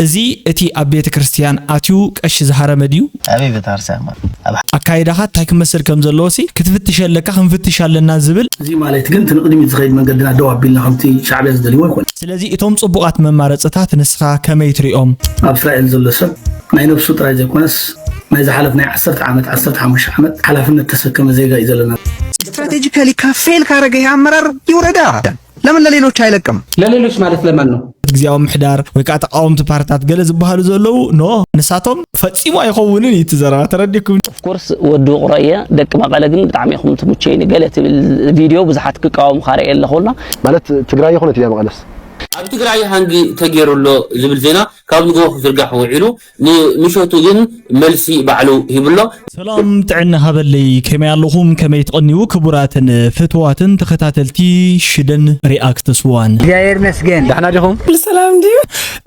እዚ እቲ ኣብ ቤተ ክርስቲያን ኣትዩ ቀሺ ዝሃረመ ድዩ? ኣበይ ቤተ ክርስቲያን ማለት? ኣብ ኣካይዳኻ እንታይ ክመስል ከም ዘለዎ ሲ ክትፍትሽ ኣለካ፣ ክንፍትሽ ኣለና ዝብል። እዚ ማለት ግን እቲ ንቕድሚት ዝኸይድ መንገድና ደው ኣቢልና ከምቲ ሻዕብያ ዝደልይዎ ኣይኮነን። ስለዚ እቶም ጽቡቓት መማረጽታት ንስኻ ከመይ ትሪኦም? ኣብ እስራኤል ዘሎ ሰብ ናይ ነብሱ ጥራይ ዘይኮነስ ናይ ዝሓለፍ ናይ ዓሰርተ ዓመት፣ ዓሰርተ ሓሙሽተ ዓመት ሓላፍነት ተሰከመ ዜጋ እዩ ዘለና። ስትራቴጂካሊ ካ ፌል ካረገ ይሄ አመራር ይውረዳ። ለምን ለሌሎች አይለቅም? ለሌሎች ማለት ለማን ነው? ግዝያዊ ምሕዳር ወይ ከዓ ተቃወምቲ ፓርትታት ገለ ዝበሃሉ ዘለዉ ኖ ንሳቶም ፈፂሙ ኣይኸውንን እዩ እቲ ዘረባ ተረዲኩም። ኦፍኮርስ ወዲ ውቕሮ እየ። ደቂ መቐለ ግን ብጣዕሚ ኢኹም ትምቸዩኒ። ገለ ትብል ቪድዮ ብዙሓት ክቃወሙኻ ርእየ ኣለኹ እና ማለት ትግራይ ይኹነት እያ መቐለስ ኣብ ትግራይ ሃንጊ ተገይሩ ኣሎ ዝብል ዜና ካብ ንግሆ ክዝርጋሕ ውዒሉ ንምሸቱ ግን መልሲ ባዕሉ ሂቡ ኣሎ። ሰላም ጥዕና ሃበለይ፣ ከመይ ኣለኹም? ከመይ ትቐንዩ? ክቡራትን ፍትዋትን ተኸታተልቲ ሽደን ሪኣክትስ ዋን። እግዚአብሔር ይመስገን። ዳሕና ዲኹም? ሰላም ድዩ?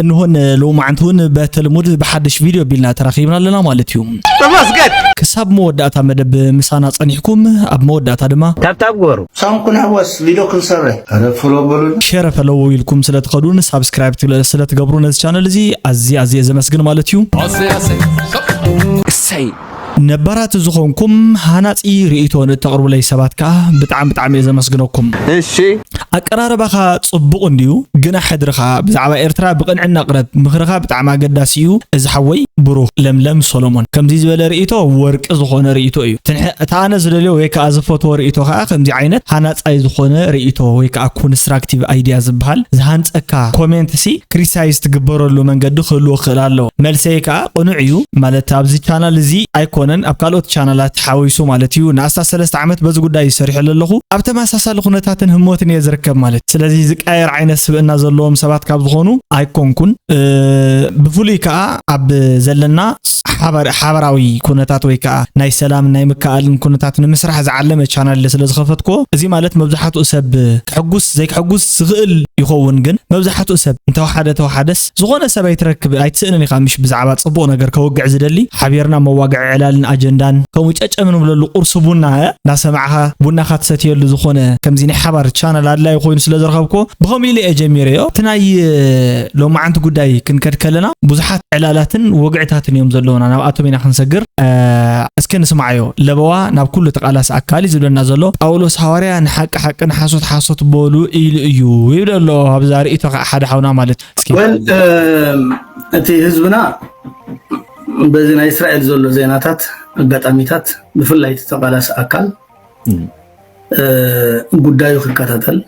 እንሆን ሎማዓንቲ እውን በተልሙድ ብሓድሽ ቪድዮ ቢልና ተራኺብና ኣለና ማለት እዩ። ተመስገን። ክሳብ መወዳእታ መደብ ምሳና ጸኒሕኩም፣ ኣብ መወዳእታ ድማ ታብታብ ግበሩ። ሳንኩን ኣወስ ሊዶ ክንሰረ ረፍሎ በሉን። ሸረ ፈለው ኢልኩም ስለትኸዱን ሳብስክራይብ ትለ- ስለትገብሩ ነዚ ቻነል እዚ ኣዝየ ኣዝየ ዘመስግን ማለት እዩ። እሰይ። ነባራት ዝኾንኩም ሃናፂ ርእይቶ ንእተቕርቡለይ ሰባት ከዓ ብጣዕሚ ብጣዕሚ እየ ዘመስግነኩም። እሺ። ኣቀራርባኻ ጽቡቕ እንድዩ፣ ግና ሕድርኻ ብዛዕባ ኤርትራ ብቕንዕና ቅረብ፣ ምኽርኻ ብጣዕሚ ኣገዳሲ እዩ። እዚ ሓወይ ብሩኽ ለምለም ሶሎሞን ከምዚ ዝበለ ርእይቶ ወርቂ ዝኾነ ርእይቶ እዩ። ትንሕ- እቲ ኣነ ዝደልዮ ወይ ከዓ ዝፈትዎ ርእይቶ ከዓ ከምዚ ዓይነት ሃናፃይ ዝኾነ ርእይቶ ወይ ከዓ ኮንስትራክቲቭ ኣይድያ ዝበሃል ዝሃንፀካ ኮሜንት ሲ ክሪቲሳይዝ ትግበረሉ መንገዲ ክህልዎ ክኽእል ኣለዎ። መልሰይ ከዓ ቅኑዕ እዩ። ማለት ኣብዚ ቻናል እዚ ኣይኮነን፣ ኣብ ካልኦት ቻናላት ሓዊሱ ማለት እዩ። ንኣስታት ሰለስተ ዓመት በዚ ጉዳይ እዩ ሰሪሐሉ ኣለኹ። ኣብ ተመሳሳሊ ኩነታትን ህሞትን እየ ዝርከብ ማለት እዩ። ስለዚ ዝቀየር ዓይነት ስብእና ዘለዎም ሰባት ካብ ዝኾኑ ኣይኮንኩን። እ፣ ብፍሉይ ከዓ ኣብ ዘለና ሓበር- ሓበራዊ ኩነታት ወይ ከዓ ናይ ሰላም ናይ ምክኣልን ኩነታት ንምስራሕ ዝዓለመ ቻናል ስለ ዝኸፈትኩዎ፣ እዚ ማለት መብዛሕትኡ ሰብ ክሕጉስ ዘይክሕጉስ ዝኽእል ይኸውን፣ ግን መብዛሕትኡ ሰብ እንተወሓደ ተወሓደስ ዝኾነ ሰብ ኣይትረክብ ኣይትስእንን ኢኻ። ምሽ ብዛዕባ ጽቡቕ ነገር ከውግዕ ዝደሊ ሓቢርና መዋግዒ ዕላልን ኣጀንዳን ከምኡ ጨጨም ንብለሉ ቁርሲ ቡና እንዳሰማዕኻ ቡናኻ ትሰትየሉ ዝኾነ ከምዚ ናይ ሓባር ቻነል ኣድላዩ ኮይኑ ስለ ዝረኸብኩዎ ብኸምኡ ኢለ እየ ጀሚረዮ። እቲ ናይ ሎማዓንቲ ጉዳይ ክንከድ ከለና ብዙሓት ዕላላትን ወግዕታትን እዮም ዘለውና፣ ናብኣቶም ኢና ክንሰግር። እስኪ ንስማዓዮ። ለበዋ ናብ ኩሉ ተቓላሲ ኣካል እዩ ዝብለና ዘሎ። ጳውሎስ ሃዋርያ ንሓቂ ሓቂ ንሓሶት ሓሶት በሉ ኢሉ እዩ ይብል ኣሎ። ኣብዛ ርእይቶ ከዓ ሓደ ሓውና ማለት እዩ። እስኪ ወል እቲ ህዝብና በዚ ናይ እስራኤል ዘሎ ዜናታት ኣጋጣሚታት ብፍላይ እቲ ተቓላሲ ኣካል ጉዳዩ ክከታተል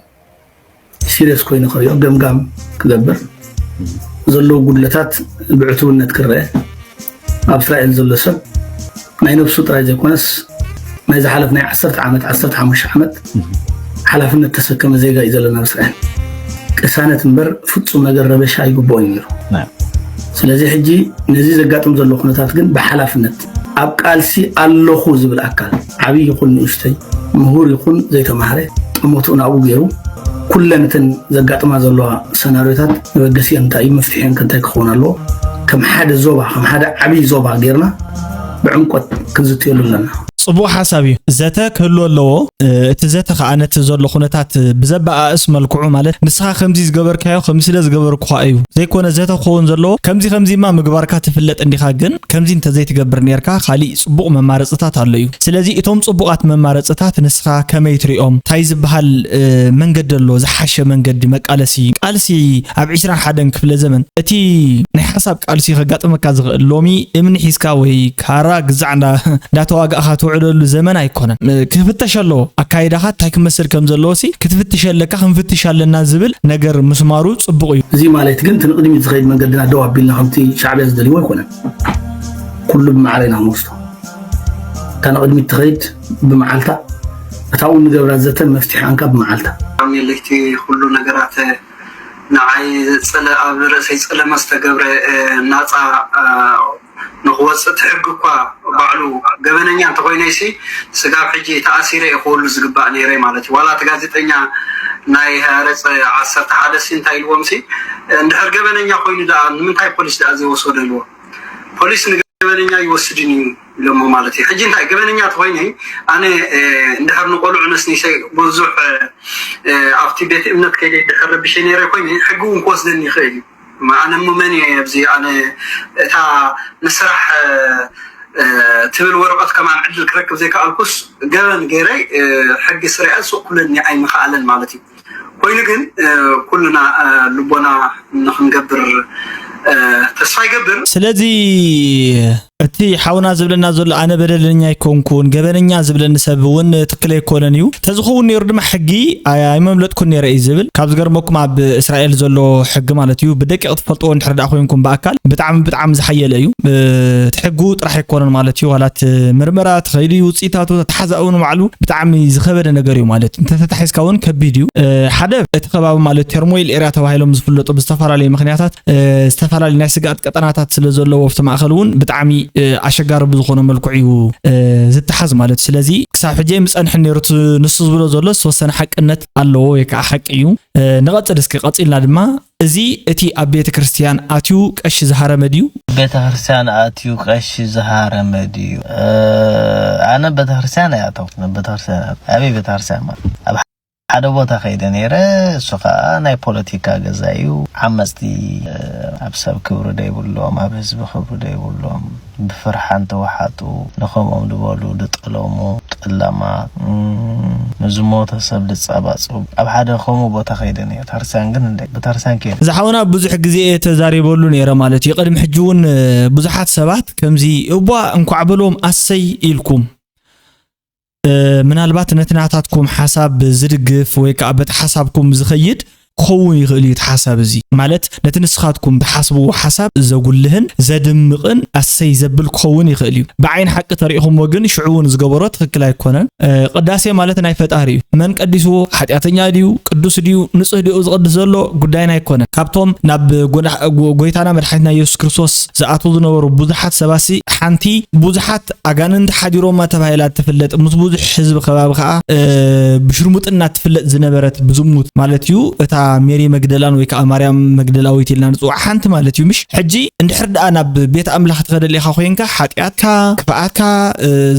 ሲሪየስ ኮይኑ ክሪኦ ገምጋም ክገብር ዘለዉ ጉድለታት ብዕቱብነት ክረአ ኣብ እስራኤል ዘሎ ሰብ ናይ ነብሱ ጥራይ ዘይኮነስ ናይ ዝሓለፍ ናይ ዓሰርተ ዓመት ዓሰርተ ሓሙሽተ ዓመት ሓላፍነት ተሰከመ ዜጋ እዩ ዘለና ኣብ እስራኤል። ቅሳነት እምበር ፍጹም ነገር ረበሻ ኣይግብኦን እዩ ነይሩ። ስለዚ ሕጂ ነዚ ዘጋጥም ዘሎ ኩነታት ግን ብሓላፍነት ኣብ ቃልሲ ኣለኹ ዝብል ኣካል ዓብዪ ይኹን ንእሽተይ ምሁር ይኹን ዘይተማህረ ጠመትኡ ናብኡ ገይሩ ኩለን እተን ዘጋጥማ ዘለዋ ሰናሪዮታት መበገሲአን እንታይ እዩ፣ መፍትሒአን ከ እንታይ ክኸውን ኣለዎ፣ ከም ሓደ ዞባ ከም ሓደ ዓብዪ ዞባ ጌርና ብዕምቆት ክንዝትየሉ ኣለና። ጽቡቕ ሓሳብ እዩ። ዘተ ክህሉ ኣለዎ። እቲ ዘተ ከኣ ነቲ ዘሎ ኩነታት ብዘበኣእስ መልክዑ ማለት ንስኻ ከምዚ ዝገበርካዮ ከምዚ ስለ ዝገበርኩኻ እዩ ዘይኮነ ዘተ ክኸውን ዘለዎ ከምዚ ከምዚማ ምግባርካ ትፍለጥ እንዲኻ ግን ከምዚ እንተዘይትገብር ኔርካ ካሊእ ጽቡቕ መማረጽታት ኣሎ እዩ። ስለዚ እቶም ጽቡቓት መማረጽታት ንስኻ ከመይ ትሪኦም? እንታይ ዝበሃል መንገዲ ኣሎ ዝሓሸ መንገዲ መቃለሲ ቃልሲ ኣብ ዕስራን ሓደን ክፍለ ዘመን እቲ ናይ ሓሳብ ቃልሲ ከጋጥመካ ዝኽእል ሎሚ እምኒ ሒዝካ ወይ ካራ ግዛዕ እንዳ- እንዳተዋጋእኻ ትውዕለሉ ዘመን ኣይኮነን። ክፍተሽ ኣለዎ። ኣካይዳኻ እንታይ ክመስል ከም ዘለዎ ሲ ክትፍትሽ ኣለካ ክንፍትሽ ኣለና ዝብል ነገር ምስማሩ ጽቡቕ እዩ። እዚ ማለት ግን እቲ ንቕድሚት ዝኸይድ መንገድና ደው ኣቢልና ከምቲ ሻዕብያ ዝደልይዎ ኣይኮነን። ኩሉ ብማዕረ ኢና ክንወስዶ። እታ ንቕድሚት ትኸይድ ብመዓልታ እታ እውን ንገብራ ዘተን መፍትሒ ኣንካ ብመዓልታ። ለይቲ ኩሉ ነገራት ንዓይ ዘጸለ ኣብ ርእሰይ ጸለመ ዝተገብረ ናጻ ንክወፅእ እቲ ሕጊ እኳ ባዕሉ ገበነኛ እንተኮይነይሲ ስጋብ ሕጂ ተኣሲረ እየ ክወሉ ዝግባእ ነይረ ማለት እዩ። ዋላ እቲ ጋዜጠኛ ናይ ሃረፀ ዓሰርተ ሓደ ሲ እንታይ ኢልዎም ሲ እንድሕር ገበነኛ ኮይኑ ደኣ ንምንታይ ፖሊስ ደኣ ዘይወሰደልዎ? ፖሊስ ንገበነኛ ይወስድን እዩ ኢሎሞ ማለት እዩ። ሕጂ እንታይ ገበነኛ ተኮይነ ኣነ እንድሕር ንቆልዑ ነስኒሰ ብዙሕ ኣብቲ ቤት እምነት ከይደ ድሕር ረቢሸ ነይረ ኮይነ ሕጊ እውን ክወስደኒ ይኽእል እዩ። ኣነ እሞ መን እየ ኣብዚ ኣነ እታ ንስራሕ ትብል ወረቐት ከማን ዕድል ክረክብ ዘይከኣልኩስ ገበን ገይረይ ሕጊ ስርዐ ሱቕ ክብለኒ ኣይምኸኣለን ማለት እዩ። ኮይኑ ግን ኩልና ልቦና ንክንገብር ተስፋ ይገብር። ስለዚ እቲ ሓውና ዝብለና ዘሎ ኣነ በደለኛ ኣይኮንኩን ገበነኛ ዝብለኒ ሰብ እውን ትክክል ኣይኮነን እዩ። ተዝኸውን ነይሩ ድማ ሕጊ ኣይመምለጥኩን ነይረ እዩ ዝብል። ካብ ዝገርመኩም ኣብ እስራኤል ዘሎ ሕጊ ማለት እዩ ብደቂቕ ትፈልጥዎ እንድሕር ደኣ ኮይንኩም ብኣካል ብጣዕሚ ብጣዕሚ ዝሓየለ እዩ። እቲ ሕጉ ጥራሕ ኣይኮነን ማለት እዩ። ዋላ እቲ ምርመራ ተኸይዱ እዩ ውፅኢታቱ ተተሓዛእቡ ንባዕሉ ብጣዕሚ ዝኸበደ ነገር እዩ ማለት እዩ። እንተተታሒዝካ እውን ከቢድ እዩ። ሓደ እቲ ከባቢ ማለት ተርሞይል ኤርያ ተባሂሎም ዝፍለጡ ብዝተፈላለዩ ምክንያታት ዝተፈላለዩ ናይ ስግኣት ቀጠናታት ስለ ዘለዎ ኣብቲ ማእኸል እውን ብጣዕሚ ኣሸጋሪ ብዝኾነ መልክዑ እዩ ዝተሓዝ ማለት እዩ። ስለዚ ክሳብ ሕጂ ምፀንሕን ነይሩ ንሱ ዝብሎ ዘሎ ዝተወሰነ ሓቅነት ኣለዎ ወይ ከዓ ሓቂ እዩ። ንቐፅል እስኪ ቀፂልና ድማ እዚ እቲ ኣብ ቤተ ክርስቲያን ኣትዩ ቀሺ ዝሃረመ ድዩ? ቤተ ክርስቲያን ኣትዩ ቀሺ ዝሃረመ ድዩ? ኣነ ቤተ ክርስቲያን ኣይኣተው ቤተ ክርስቲያን ኣበይ ቤተ ክርስቲያን ማለት ኣብ ሓደ ቦታ ከይደ ነይረ። እሱ ከዓ ናይ ፖለቲካ ገዛ እዩ። ዓመፅቲ ኣብ ሰብ ክብሪ ደይብሎም ኣብ ህዝቢ ክብሪ ደይብሎም ብፍርሓን ተዋሓጡ ንኸምኦም ዝበሉ ዝጠለሙ ጠላማት ንዝሞተ ሰብ ዝፃባፅቡ ኣብ ሓደ ከምኡ ቦታ ከይደ ነይረ። ቤተክርስትያን ግን እንደ ቤተክርስትያን ከይደ እዚ ሓውና ብዙሕ ግዜ እየ ተዛሪበሉ ነይረ ማለት እዩ። ቅድሚ ሕጂ እውን ብዙሓት ሰባት ከምዚ እቧ እንኳዕ በሎም ኣሰይ ኢልኩም ምናልባት ነቲ ናታትኩም ሓሳብ ዝድግፍ ወይ ከዓ በቲ ሓሳብኩም ዝኸይድ ክኸውን ይኽእል እዩ። እቲ ሓሳብ እዚ ማለት ነቲ ንስኻትኩም ትሓስብዎ ሓሳብ ዘጉልህን ዘድምቕን ኣሰይ ዘብል ክኸውን ይኽእል እዩ። ብዓይኒ ሓቂ ተሪእኹምዎ ግን ሽዑ እውን ዝገበሮ ትኽክል ኣይኮነን። ቅዳሴ ማለት ናይ ፈጣሪ እዩ። መን ቀዲስዎ? ሓጢኣተኛ ድዩ ቅዱስ ድዩ ንፁህ ድዩ ዝቕድስ ዘሎ ጉዳይና ኣይኮነን። ካብቶም ናብ ጎይታና መድሓኒትና የሱስ ክርስቶስ ዝኣትዉ ዝነበሩ ብዙሓት ሰባሲ ሓንቲ ብዙሓት ኣጋንንቲ ሓዲሮማ ተባሂላ እትፍለጥ ምስ ብዙሕ ህዝቢ ከባቢ ከዓ ብሽርሙጥና ትፍለጥ ዝነበረት ብዝሙት ማለት እዩ። እታ ሜሪ መግደላን ወይ ከዓ ማርያም መግደላዊት ኢልና ንፅዋዕ ሓንቲ ማለት እዩ። ምሽ ሕጂ እንድሕር ደኣ ናብ ቤት ኣምላኽ ትኸደል ኢኻ ኮይንካ ሓጢኣትካ ክፍኣትካ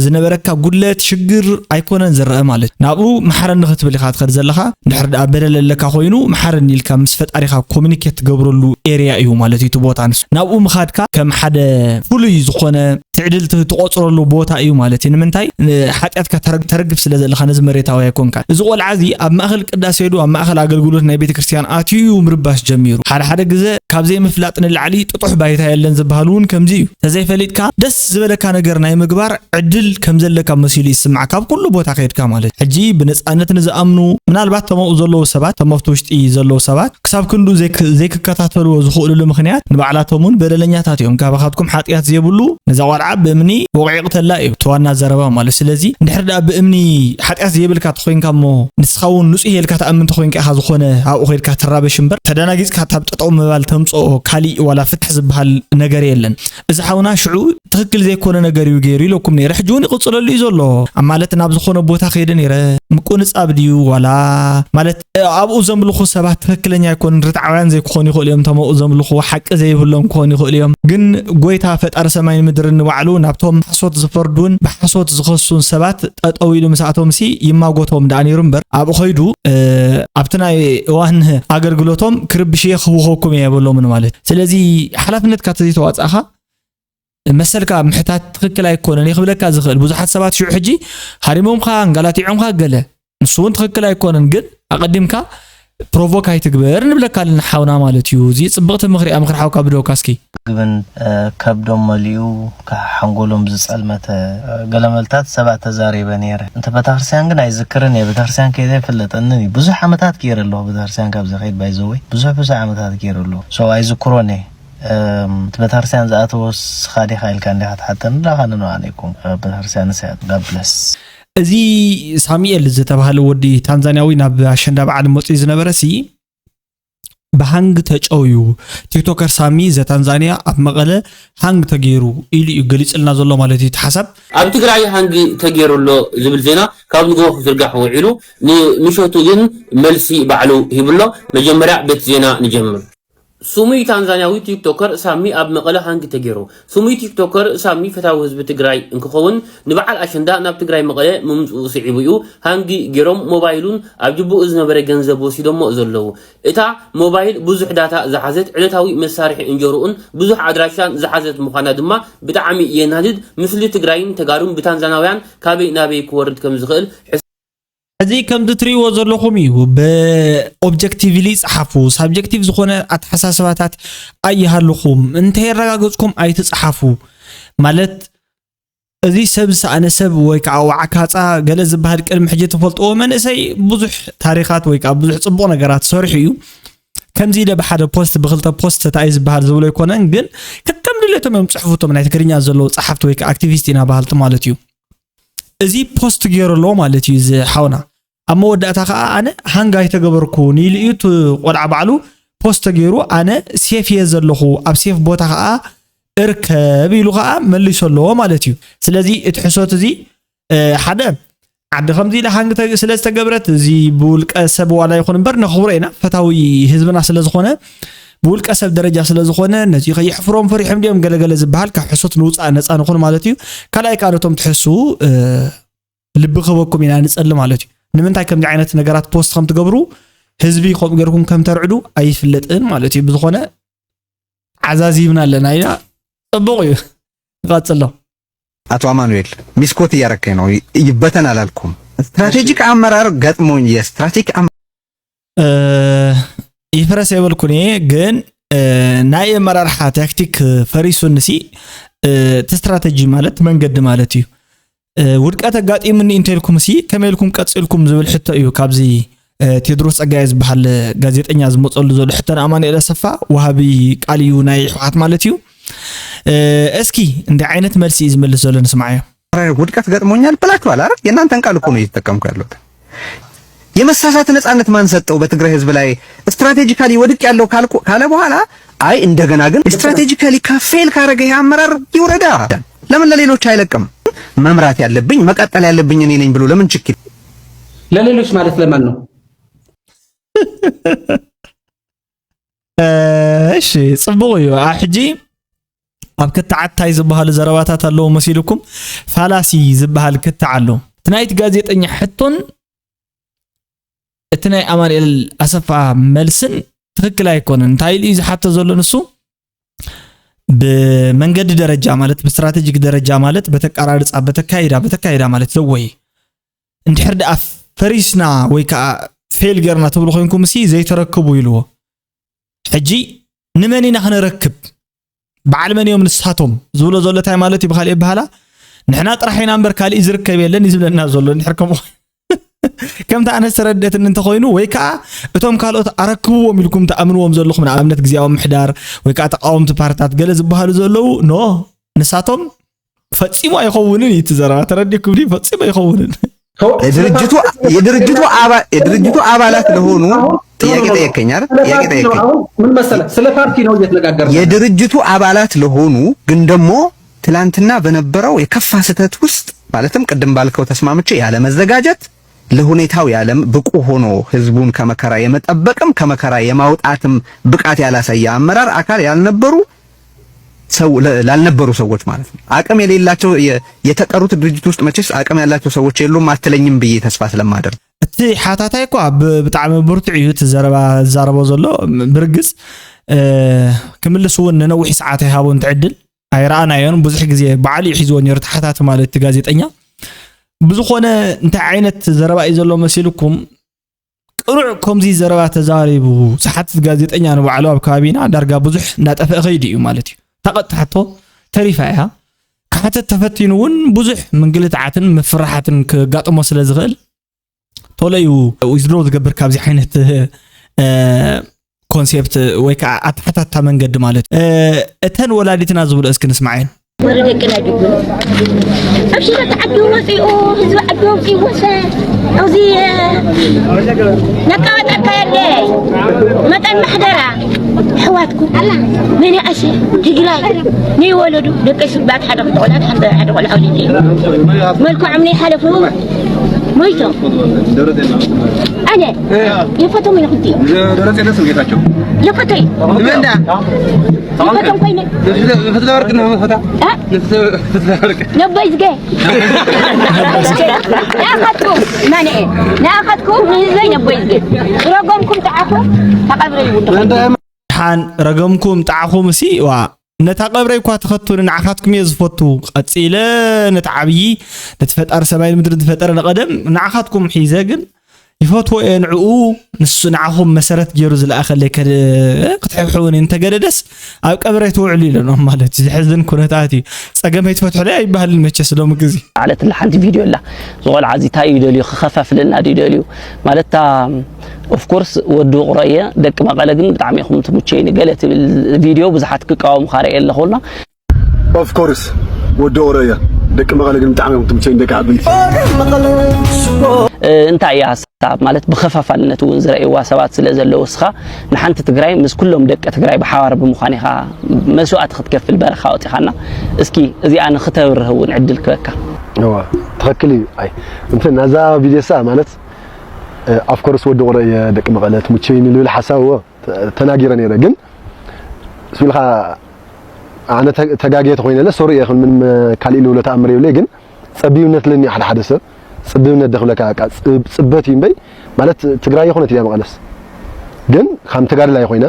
ዝነበረካ ጉድለት ሽግር ኣይኮነን ዝረአ ማለት ናብኡ መሓረኒ ክትብል ኢኻ ትኸድ ዘለኻ። እንድሕር ደኣ በደል ኣለካ ኮይኑ መሓረኒ ኢልካ ምስ ፈጣሪኻ ኮሚኒኬት ትገብረሉ ኤርያ እዩ ማለት እዩ። እቲ ቦታ ንሱ ናብኡ ምኻድካ ከም ሓደ ፍሉይ ዝኾነ ትዕድል ትቆፅረሉ ቦታ እዩ ማለት እዩ። ንምንታይ ሓጢኣትካ ተረግብ ስለ ዘለካ ነዚ መሬታዊ ኣይኮንካ። እዚ ቆልዓ እዚ ኣብ ማእኸል ቅዳሴ ዶ ኣብ ማእኸል ኣገልግሎት ናይ ቤተ ክርስቲያን ኣትዩ እዩ ምርባሽ ጀሚሩ። ሓደ ሓደ ግዘ ካብ ዘይምፍላጥ ንላዕሊ ጥጡሕ ባይታ የለን ዝበሃል እውን ከምዚ እዩ። ተዘይፈሊጥካ ደስ ዝበለካ ነገር ናይ ምግባር ዕድል ከም ዘለካ መሲሉ ይስማዕ ካብ ኩሉ ቦታ ከይድካ ማለት ሕጂ ብነፃነት ንዝኣምኑ ምናልባት ተመኡ ዘለዉ ሰባት ተመፍቲ ውሽጢ ዘለዉ ሰባት ክሳብ ክንዱ ዘይክከታተልዎ ዝኽእልሉ ምኽንያት ንባዕላቶም እውን በደለኛታት እዮም። ካባኻትኩም ሓጢኣት ዘይብሉ ነዛ ቆልዓ ብእምኒ ወቕዒቕተላ እዩ እቲ ዋና ዘረባ ማለት። ስለዚ እንድሕር ደኣ ብእምኒ ሓጢኣት ዘይብልካ ተኾይንካ እሞ ንስኻ እውን ንጹህ ኢልካ ትኣምን ተኾይንካ ኢኻ ዝኾነ ኣብኡ ኸይድካ ትራበሽ እምበር ተደናጊጽካ ካብ ጠጠው ምባል ተምጽኦ ካሊእ ዋላ ፍትሒ ዝበሃል ነገር የለን። እዚ ሓውና ሽዑ ትኽክል ዘይኮነ ነገር እዩ ገይሩ ኢለኩም ነይረ። ሕጂ እውን ይቕጽለሉ እዩ ዘሎ። ኣብ ማለት ናብ ዝኾነ ቦታ ከይደ ነይረ ምቁንጻብ ድዩ ዋላ ማለት ኣብኡ ዘምልኹ ሰባት ትኽክለኛ ኣይኮኑን፣ ርትዓውያን ዘይክኾኑ ይኽእሉ እዮም። እቶም ኣብኡ ዘምልኹ ሓቂ ዘይብሎም ክኾኑ ይኽእሉ እዮም። ግን ጎይታ ፈጣሪ ሰማይን ምድርን ንባዕሉ ናብቶም ሓሶት ዝፈርዱን ብሓሶት ዝኸሱን ሰባት ጠጠው ኢሉ ምስኣቶም ሲ ይማጎቶም ደኣ ነይሩ እምበር ኣብኡ ኸይዱ ኣብቲ ናይ እዋን ኣገልግሎቶም ክርብሽ እየ ክህውኸኩም እየ የበሎምን ማለት። ስለዚ ሓላፍነትካ ተዘይተዋፅእኻ መሰልካ ምሕታት ትኽክል ኣይኮነን ይኽብለካ ዝኽእል ብዙሓት ሰባት ሽዑ ሕጂ ሃሪሞምካ ኣንጋላቲዖምካ ገለ ንሱ እውን ትኽክል ኣይኮነን ግን ኣቐዲምካ ፕሮቮክ ኣይትግበር ንብለካ ኣለና ሓውና ማለት እዩ። እዚ ፅብቕቲ ምኽሪ እያ። ምኽሪ ሓውካ ብደውካ እስኪ። ግብን ከብዶም መሊኡ ሓንጎሎም ዝፀልመተ ገለመልታት ሰባት ተዛሪበ ነይረ። እንተ ቤተክርስትያን ግን ኣይዝክርን እየ። ቤተክርስትያን ከይደ ኣይፍለጠንን እዩ። ብዙሕ ዓመታት ገይረ ኣለኹ ቤተክርስትያን ካብ ዝኸይድ ባይዘወይ ብዙሕ ብዙሕ ዓመታት ገይረ ኣለኹ። ሶ ኣይዝክሮን እየ። እቲ ቤተክርስትያን ዝኣተወ ስኻ ዲኻ ኢልካ እንዲኻ ትሓተኒ ዳኻ ንንዋን ይኩም ቤተክርስትያን ንስያት ጋብለስ እዚ ሳሙኤል ዝተባሃለ ወዲ ታንዛንያዊ ናብ ኣሸንዳ በዓል መፅኡ ዝነበረ ሲ ብሃንግ ተጨውዩ ቲክቶከር ሳሚ ዘታንዛንያ ኣብ መቐለ ሃንግ ተገይሩ ኢሉ እዩ ገሊፅልና ዘሎ ማለት እዩ። እቲ ሓሳብ ኣብ ትግራይ ሃንግ ተገይሩ ኣሎ ዝብል ዜና ካብ ንግሆ ክዝርጋሕ ውዒሉ ንምሸቱ ግን መልሲ ባዕሉ ሂቡ ኣሎ። መጀመርያ ቤት ዜና ንጀምር። ስሙይ ታንዛንያዊ ቲክቶከር ሳሚ ኣብ መቐለ ሃንጊ ተገይሩ። ስሙይ ቲክቶከር ሳሚ ፈታዊ ህዝቢ ትግራይ እንክኸውን፣ ንበዓል ኣሸንዳ ናብ ትግራይ መቐለ ምምፅኡ ስዒቡ እዩ ሃንጊ ገይሮም ሞባይሉን ኣብ ጅቡኡ ዝነበረ ገንዘብ ወሲዶሞ ዘለዉ። እታ ሞባይል ብዙሕ ዳታ ዝሓዘት፣ ዕለታዊ መሳርሒ እንጀርኡን ብዙሕ ኣድራሻን ዝሓዘት ምዃና ድማ ብጣዕሚ የናድድ። ምስሊ ትግራይን ተጋሩን ብታንዛናውያን ካበይ ናበይ ክወርድ ከም ዝኽእል ሕዚ ከምዚ ትርእይዎ ዘለኹም እዩ። ብኦብጀክቲቭሊ ጸሓፉ። ሳብጀክቲቭ ዝኾነ ኣተሓሳስባታት ኣይሃልኹም። እንተየረጋገጽኩም ኣይትጸሓፉ። ማለት፣ እዚ ሰብ ዝሰኣነ ሰብ ወይ ከዓ ዋዕካጻ ገለ ዝበሃል ቅድሚ ሕጂ ትፈልጥዎ መንእሰይ ብዙሕ ታሪኻት ወይ ከዓ ብዙሕ ጽቡቕ ነገራት ሰሪሑ እዩ። ከምዚ ኢለ ብሓደ ፖስት ብክልተ ፖስት እንታይ እዩ ዝበሃል ዝብሎ ኣይኮነን፣ ግን ከከም ድሌቶም እዮም ጽሑፉ እቶም ናይ ትግርኛ ዘለዉ ጸሓፍቲ ወይ ከዓ ኣክቲቪስት ኢና በሃልቲ ማለት እዩ። እዚ ፖስት ገይሩ ኣሎ ማለት እዩ እዚ ሓውና። ኣብ መወዳእታ ከዓ ኣነ ሃንግ ኣይተገበርኩን ኢሉ እዩ እቲ ቆልዓ ባዕሉ ፖስት ተገይሩ፣ ኣነ ሴፍ እየ ዘለኹ፣ ኣብ ሴፍ ቦታ ከዓ እርከብ ኢሉ ከዓ መሊሱ ኣሎ ማለት እዩ። ስለዚ እቲ ሕሶት እዚ፣ እ፣ ሓደ ዓዲ ከምዚ ኢለ ሃንግ ተ-፣ ስለ ዝተገብረት፣ እዚ ብውልቀ ሰብ ዋላ ይኹን እምበር ነኽብሮ ኢና፣ ፈታዊ ህዝብና ስለ ዝኾነ፣ ብውልቀ ሰብ ደረጃ ስለ ዝኾነ፣ ነዚ ከየሕፍሮም ፈሪሖም ድዮም ገለገለ ዝበሃል ካብ ሕሶት ንውፃእ ነፃ ንኹን ማለት እዩ። ካልኣይ ከዓ ነቶም ትሕሱ፣ እ፣ ልቢ ክህበኩም ኢና ንጸሊ ማለት እዩ። ንምንታይ ከምዚ ዓይነት ነገራት ፖስት ከም ትገብሩ፣ ህዝቢ ከምኡ ገይርኩም ከም ተርዕዱ ኣይፍለጥን ማለት እዩ። ብዝኾነ ዓዛዚብና ኣለና ኢና። ጽቡቕ እዩ። ንቐጽሎ። አቶ አማኑኤል፣ ሚስኮት እያረከኝ ነው። ይ-፣ ይበተን አላልኩም። ስትራቴጂክ አመራር ገጥሞኝ፣ የስትራቴጂክ አመ- እ፣ ይፍረስ የበልኩን እየ፣ ግን፣ እ፣ ናይ ኣመራርሓ ታክቲክ ፈሪሱንሲ፣ እ፣ እቲ ስትራተጂ ማለት መንገዲ ማለት እዩ። እ፣ ውድቀት ኣጋጢሙኒ እንተልኩምሲ ከመይ ኢልኩም ቀጺልኩም ዝብል ሕቶ እዩ ካብዚ፣ እ፣ ቴድሮስ ጸጋየ ዝበሃል ጋዜጠኛ ዝመጸሉ ዘሎ ሕቶ ንኣማኑኤል ኣሰፋ ወሃቢ ቃል እዩ ናይ ህወሓት ማለት እዩ። እ፣ እስኪ እንታይ ዓይነት መልሲ እዩ ዝመልስ ዘሎ ንስማዓዮ። ውድቀት ገጥሞኛል ብላችኋል አይደል? የእናንተን ቃል እኮ ነው እየተጠቀምኩ ያለሁት። የመሳሳት ነጻነት ማን ሰጠው? በትግራይ ህዝብ ላይ ስትራቴጂካሊ ወድቅ ያለው ካልኩ፣ ካለ በኋላ አይ እንደገና ግን ስትራቴጂካሊ ከፌል ካረገ ይሄ አመራር ይውረዳ። ለምን ለሌሎች አይለቅም? መምራት ያለብኝ መቀጠል ያለብኝ እኔ ነኝ ብሎ ለምን ችክ ይል-? ለሌሎች ማለት ለማን ነው? እ፣ እሺ፣ ጽቡቕ እዩ። ኣ፣ ሕጂ ኣብ ክትዓት እንታይ ዝበሃሉ ዘረባታት ኣለዉ መሲልኩም? ፋላሲ ዝበሃል ክትዕ ኣሎ። እቲ ናይቲ ጋዜጠኛ ሕቶን እቲ ናይ ኣማኑኤል ኣሰፋ መልስን ትኽክል ኣይኮነን። እንታይ ኢሉ እዩ ዝሓቶ ዘሎ ንሱ? ብመንገዲ ደረጃ ማለት፣ ብስትራቴጂክ ደረጃ ማለት፣ በተቀራርጻ፣ በተካይዳ፣ በተካይዳ ማለት ዘወይ። እንድሕር ደኣ ፈሪስና ወይ ከዓ ፌል ገርና ትብሉ ኮይንኩም ሲ ዘይተረክቡ ኢልዎ። ሕጂ ንመን ኢና ክነረክብ? በዓል መን እዮም ንሳቶም? ዝብሎ ዘሎ እንታይ ማለት እዩ? ብኻልእ ኣበሃላ፣ ንሕና ጥራሕ ኢና እምበር ካሊእ ዝርከብ የለን እዩ ዝብለና ዘሎ። እንድሕር ከምኡ፣ ከምቲ ኣነ ዝተረድአትኒ እንተኾይኑ፣ ወይ ከዓ እቶም ካልኦት ኣረክብዎም ኢልኩም ትኣምንዎም ዘለኹም፣ ንኣብነት ግዝያዊ ምሕዳር ወይ ከዓ ተቃወምቲ ፓርትታት ገለ ዝበሃሉ ዘለዉ፣ ኖ፣ ንሳቶም ፈጺሙ ኣይኸውንን እዩ እቲ ዘረባ። ተረዲእኩም ድዩ? ፈጺሙ ኣይኸውንን። የድርጅቱ፣ የድርጅቱ አባ-፣ የድርጅቱ አባላት ለሆኑ ጥያቄ ጠየቀኝ አይደል? ጥያቄ ጠየቀኝ። አሁን ምን መሰለህ፣ ስለ ፓርቲ ነው እየተነጋገርን ያለ። የድርጅቱ አባላት ለሆኑ ግን ደግሞ ትላንትና በነበረው የከፋ ስህተት ውስጥ ማለትም ቅድም ባልከው ተስማምቼ ያለመዘጋጀት፣ ለሁኔታው ያለም ብቁ ሆኖ ህዝቡን ከመከራ የመጠበቅም ከመከራ የማውጣትም ብቃት ያላሳየ አመራር አካል ያልነበሩ ሰው፣ ለ-፣ ላልነበሩ ሰዎች ማለት ነው። አቅም የሌላቸው የ-፣ የተቀሩት ድርጅት ውስጥ መቼስ አቅም ያላቸው ሰዎች የሉም አትለኝም ብዬ ተስፋ ስለማደርግ። እቲ ሓታታይ እኳ ብ-፣ ብጣዕሚ ብርቱዕ እዩ እቲ ዘረባ ዝዛረቦ ዘሎ። ብርግጽ፣ እ፣ ክምልስ እውን ንነዊሕ ሰዓት ኣይሃቦን እቲ ዕድል። ኣይረኣናዮን። ብዙሕ ግዜ ባዕሉ እዩ ሒዝዎ ነይሩ ተሓታቲ ማለት እቲ ጋዜጠኛ። ብዝኾነ እንታይ ዓይነት ዘረባ እዩ ዘሎ መሲልኩም? ቅኑዕ ከምዚ ዘረባ ተዛሪቡ ዝሓትት ጋዜጠኛ ንባዕሉ ኣብ ከባቢና ዳርጋ ብዙሕ እናጠፍአ ከይዱ እዩ ማለት እዩ። እታ ቀጥታ ሕቶ ተሪፋ እያ። ክሓትት ተፈቲኑ እውን ብዙሕ ምንግልታዓትን ምፍርሓትን ክጋጥሞ ስለ ዝኽእል ቶሎ እዩ ዊዝድሮ ዝገብር ካብዚ ዓይነት፣ እ፣ ኮንሴፕት ወይ ከዓ ኣተሓታታ መንገዲ ማለት እዩ። እ፣ እተን ወላዲትና ዝብሎ እስኪ ንስማዐን። ወረ ደቅና ጅግኑ። ኣብ ሽረት ዓዲ ወፂኡ፣ ህዝቢ ዓዲ ወፂኡ ወሰ-፣ ኣብዚ፣ እ፣ ነቃወጣካ የለ። መጠን ማሕደራ። ኣሕዋትኩም። መን ይኣሽ? ትግራይ። ነይወለዱ። ደቂ ስባት ሓደ ክልተ ቆልዓት፣ ሓደ፣ ሓደ ቆልዓ ወሊደ። መልክዖም ነይሓለፉ። ሞይቶም ኣነ የፈቶም ኢለ ክልቲኦም ደብረጽዮን ስም ጌታቸው የፈቶ ይፈቶም ኮይነ ፈትለወርቅ ንፈታ እ? ፈትለወርቅ ነቦይ ዝገ ንኣኻትኩም ማንኤ ንኣኻትኩም ንህዝበይ ነቦይ ዝገ ረጎምኩም ጠዓኹ ተቐብረ ይውድኹም ሓን ረገምኩም ጣዕኹም ሲ ዋ ነታ ቀብረይ እኳ ትኸቱኒ ንዓኻትኩም እየ ዝፈቱ ቀጺለ ነቲ ዓብዪ ነቲ ፈጣሪ ሰማይን ምድርን ዝፈጠረ ንቐደም ንዓኻትኩም ሒዘ ግን ይፈትዎ እየ ንዕኡ ንሱ ንዓኹም መሰረት ገይሩ ዝለኣኸለይ ክትሕብሕቡኒ እንተገደደስ ኣብ ቀብረይ ትውዕሉ ኢለኖም ማለት እዩ ዘሕዝን ኩነታት እዩ ጸገመይ ትፈትሑለይ ኣይበሃልን መቸስ ሎሚ ግዜ ኣለትላ ሓንቲ ቪድዮ ኣላ ዝቆልዓ እዚ እንታይ እዩ ደልዩ ክኸፋፍለና ድዩ ደልዩ ማለት እታ ኦፍኮርስ ወዲ ውቕሮ እየ ደቂ መቐለ ግን ብጣዕሚ ኢኹም ትምቸይኒ ገለ ትብል ቪድዮ ብዙሓት ክቃወሙኻ ርእየ ኣለኹ እና ኦፍኮርስ ወዲ ውቕሮ እየ ደቂ መቐለ ግን ብጣዕሚ ኢኹም ትምቸይኒ ደቂ ዓበይቲ እንታይ እያ ሓሳብ ማለት ብኸፋፋልነት እውን ዝረእይዋ ሰባት ስለ ዘለዉ እስኻ ንሓንቲ ትግራይ ምስ ኩሎም ደቂ ትግራይ ብሓባር ብምዃን ኢኻ መስዋእቲ ክትከፍል በረኻ ወፂኻና እስኪ እዚኣ ንክተብርህ እውን ዕድል ክበካ እዋ ትኽክል እዩ ኣይ እንትን ናዛ ቪድዮሳ ማለት ኣፍኮርስ ወዲ ቁረ እየ ደቂ መቐለ ትምቸይኒ ልብል ሓሳብ እዎ ተናጊረ ነይረ ግን ስብልካ ኣነ ተጋግየ ተኮይነ ለ ሶሪ እየ ምንም ካሊእ ልብሎ ተኣምር የብለይ ግን ፀቢብነት ለኒ ሓደ ሓደ ሰብ ፅብብነት ደክብለካ በቃ ፅብ- ፅበት እዩ እምበይ ማለት ትግራይ ይኮነት እያ መቐለስ ግን ከም ተጋድላይ ኮይነ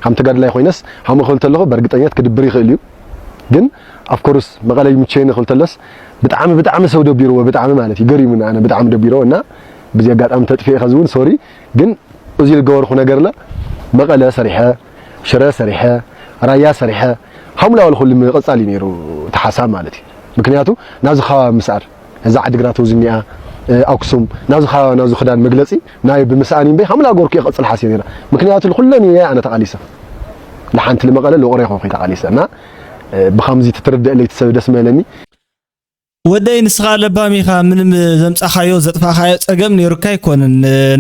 ከም ተጋድላይ ኮይነስ ሃሙ ክብል ተለኹ በእርግጠኛት ክድብር ይኽእል እዩ ግን ኣፍኮርስ መቐለ ይምቸየኒ ክብል ተለስ ብጣዕሚ ብጣዕሚ ሰብ ደቢርዎ ብጣዕሚ ማለት እዩ ገሪሙኒ ኣነ ብጣዕሚ ደቢርዎ እና ብዚ ኣጋጣሚ ተጥፊኤ ከዚ እውን ሶሪ ግን እዚ ዝገበርኩ ነገር ለ መቐለ ሰሪሐ ሽረ ሰሪሐ ራያ ሰሪሐ ሃሙላ ዋልኩሉ ምቕፃል እዩ ነይሩ እቲ ሓሳብ ማለት እዩ ምክንያቱ ናብዚ ከባቢ ምስኣር እዛ ዓዲግራት እዚ እኒኣ ኣክሱም ናብዚ ከባቢ ናብዚ ክዳን መግለፂ ናይ ብምስኣን እምበይ ሃሙላ ገርኩ እየ ክቕፅል ሓስየ ነይረ ምክንያቱ ልኩለን እየ ኣነ ተቓሊሰ ንሓንቲ ልመቐለ ልቑረ ይኮንኩ ተቓሊሰ እና ብከምዚ ትትርደእለይ ትሰብ ደስ መለኒ ወደይ ንስኻ ለባም ኢኻ ምንም ዘምጻኻዮ ዘጥፋእኻዮ ጸገም ነይሩካ ኣይኮንን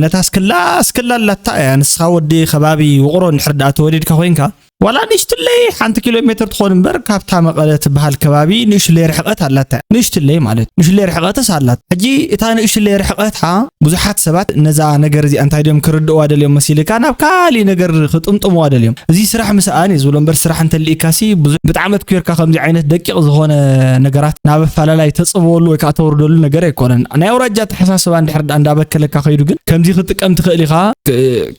ነታ ስክላ ስክላ ኣላታ እያ ንስኻ ወዲ ከባቢ ውቕሮ እንድሕር ደኣ ተወሊድካ ኮይንካ ዋላ ንእሽትለይ ሓንቲ ኪሎ ሜትር ትኾን እምበር ካብታ መቐለ ትበሃል ከባቢ ንእሽትለይ ርሕቐት ኣላታ ንእሽትለይ ማለት ንእሽትለይ ርሕቐትስ ኣላት ሕጂ እታ ንእሽትለይ ርሕቐታ ብዙሓት ሰባት ነዛ ነገር እዚኣ እንታይ ድዮም ክርድእዋ ደልዮም መሲልካ ናብ ካሊእ ነገር ክጥምጥምዋ ደልዮም እዚ ስራሕ ምስኣን እዩ ዝብሎ እምበር ስራሕ እንተልኢካሲ ብዙ ብጣዕሚ ኣትኩርካ ከምዚ ዓይነት ደቂቕ ዝኾነ ነገራት ናብ ኣፈላላይ ተፅበወሉ ወይ ከዓ ተውርደሉ ነገር ኣይኮነን ናይ ኣውራጃ ኣተሓሳስባ እንድሕር ዳ እንዳበከለካ ከይዱ ግን ከምዚ ክትጥቀም ትኽእል ኢኻ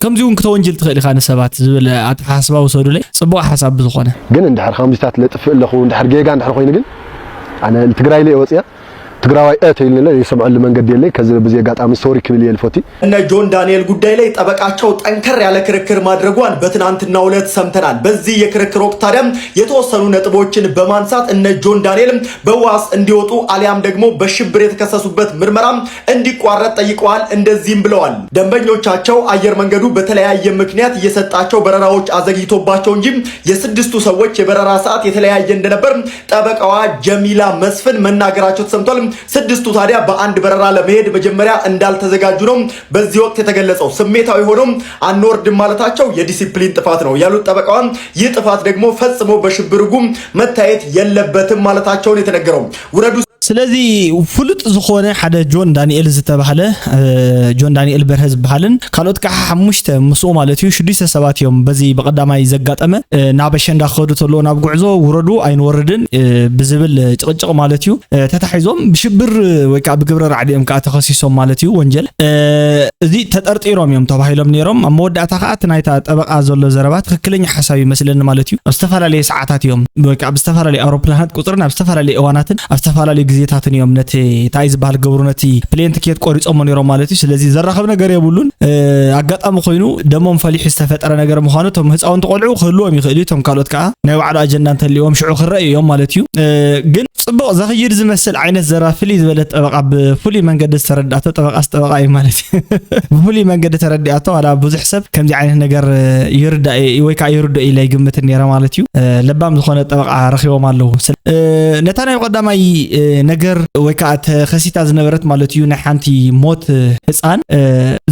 ከምዚ እውን ክተወንጅል ትኽእል ኢኻ ንሰባት ዝብል ኣተሓሳስባ ውሰዱለይ ፅቡቕ ሓሳብ ብዝኾነ ግን እንድሕር ከምዚታት ለጥፍእ ኣለኹ እንድሕር ጌጋ እንድሕር ኮይኑ ግን ኣነ ትግራይ ለየ ወፅያ ትግራዋይ እ ተይልንለ የሰምዐሉ መንገዲ የለይ። ከዚ በዚ ኣጋጣሚ ሶሪ ክብል እየ ልፈቲ። እነ ጆን ዳንኤል ጉዳይ ላይ ጠበቃቸው ጠንከር ያለ ክርክር ማድረጓን በትናንትናው ዕለት ሰምተናል። በዚህ የክርክር ወቅት ታዲያም የተወሰኑ ነጥቦችን በማንሳት እነ ጆን ዳንኤል በዋስ እንዲወጡ አሊያም ደግሞ በሽብር የተከሰሱበት ምርመራ እንዲቋረጥ ጠይቀዋል። እንደዚህም ብለዋል። ደንበኞቻቸው አየር መንገዱ በተለያየ ምክንያት እየሰጣቸው በረራዎች አዘግይቶባቸው እንጂ የስድስቱ ሰዎች የበረራ ሰዓት የተለያየ እንደነበር ጠበቃዋ ጀሚላ መስፍን መናገራቸው ተሰምቷል። ስድስቱ ታዲያ በአንድ በረራ ለመሄድ መጀመሪያ እንዳልተዘጋጁ ነው በዚህ ወቅት የተገለጸው። ስሜታዊ ሆነው አንወርድም ማለታቸው የዲሲፕሊን ጥፋት ነው ያሉት ጠበቃዋ፣ ይህ ጥፋት ደግሞ ፈጽሞ በሽብር ሕጉ መታየት የለበትም ማለታቸውን የተነገረው። ውረዱ። ስለዚ ፍሉጥ ዝኾነ ሓደ ጆን ዳንኤል ዝተባህለ ጆን ዳንኤል በርሀ ዝበሃልን ካልኦት ከዓ ሓሙሽተ ምስኡ ማለት እዩ ሽዱሽተ ሰባት እዮም በዚ ብቐዳማይ ዘጋጠመ ናብ ኣሸንዳ ክኸዱ ተለዎ ናብ ጉዕዞ ውረዱ ኣይንወርድን ብዝብል ጭቕጭቕ ማለት እዩ ተታሒዞም ብሽብር ወይ ከዓ ብግብረ ራዕዲ እዮም ከዓ ተኸሲሶም ማለት እዩ ወንጀል እዚ ተጠርጢሮም እዮም ተባሂሎም ነይሮም ኣብ መወዳእታ ከዓ እቲ ናይታ ጠበቃ ዘሎ ዘረባ ትክክለኛ ሓሳብ ይመስለኒ ማለት እዩ ኣብ ዝተፈላለየ ሰዓታት እዮም ወይ ከዓ ብዝተፈላለየ ኣውሮፕላናት ቁፅርን ኣብ ዝተፈላለየ እዋናትን ኣብ ዝተፈላለዩ ግዜታትን እዮም ነቲ እንታይ ዝበሃል ገብሩ ነቲ ፕሌን ትኬት ቆሪፆሞ ነይሮም ማለት እዩ ስለዚ ዘራኸብ ነገር የብሉን ኣጋጣሚ ኮይኑ ደሞም ፈሊሑ ዝተፈጠረ ነገር ምዃኑ እቶም ህፃውንቲ ቆልዑ ክህልዎም ይኽእል እዩ እቶም ካልኦት ከዓ ናይ ባዕሉ ኣጀንዳ እንተልዎም ሽዑ ክረኣዩ እዮም ማለት እዩ ግን ፅቡቕ ዘኽይድ ዝመስል ዓይነት ዘረባ ፍልይ ዝበለት ጠበቓ ብፍሉይ መንገዲ ዝተረድኣቶ ጠበቓስ ጠበቓ እዩ ማለት እዩ ብፍሉይ መንገዲ ተረዲኣቶ ዋላ ብዙሕ ሰብ ከምዚ ዓይነት ነገር ይርዳእ ወይ ከዓ ይርዶ ኢለ ይግምትን ነይረ ማለት እዩ ለባም ዝኾነ ጠበቓ ረኺቦም ኣለዉ ነታ ናይ ቀዳማይ ነገር ወይ ከዓ ተኸሲታ ዝነበረት ማለት እዩ ናይ ሓንቲ ሞት ህፃን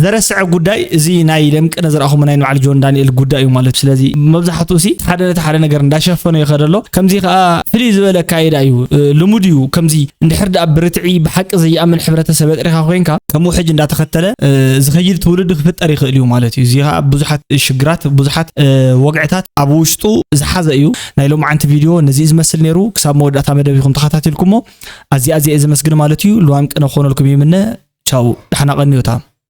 ዘረስዐ ጉዳይ እዚ ናይ ለምቅነ ዝረኣኹም ናይ ንባዕል ጆን ዳንኤል ጉዳይ እዩ ማለት እዩ። ስለዚ መብዛሕትኡ ሲ ሓደ ነቲ ሓደ ነገር እንዳሸፈኖ ይኸደ ኣሎ። ከምዚ ከዓ ፍልይ ዝበለ ኣካይዳ እዩ። ልሙድ እዩ ከምዚ እንድሕር ደኣ ብርትዒ ብሓቂ ዘይኣምን ሕብረተሰብ ኣጥሪኻ ኮይንካ ከምኡ ሕጂ እንዳተኸተለ ዝኸይድ ትውልዲ ክፍጠር ይኽእል እዩ ማለት እዩ። እዚ ከዓ ብዙሓት ሽግራት ብዙሓት ወግዕታት ኣብ ውሽጡ ዝሓዘ እዩ። ናይ ሎማዓንቲ ቪድዮ ነዚ ዝመስል ነይሩ። ክሳብ መወዳእታ መደብ ኢኹም ተኸታቲልኩሞ። ኣዚኣ ኣዚኣ እየ ዘመስግን ማለት እዩ። ልዋም ቅነ ክኾነልኩም ይምነ። ቻው፣ ደሓና ቀንዮታ።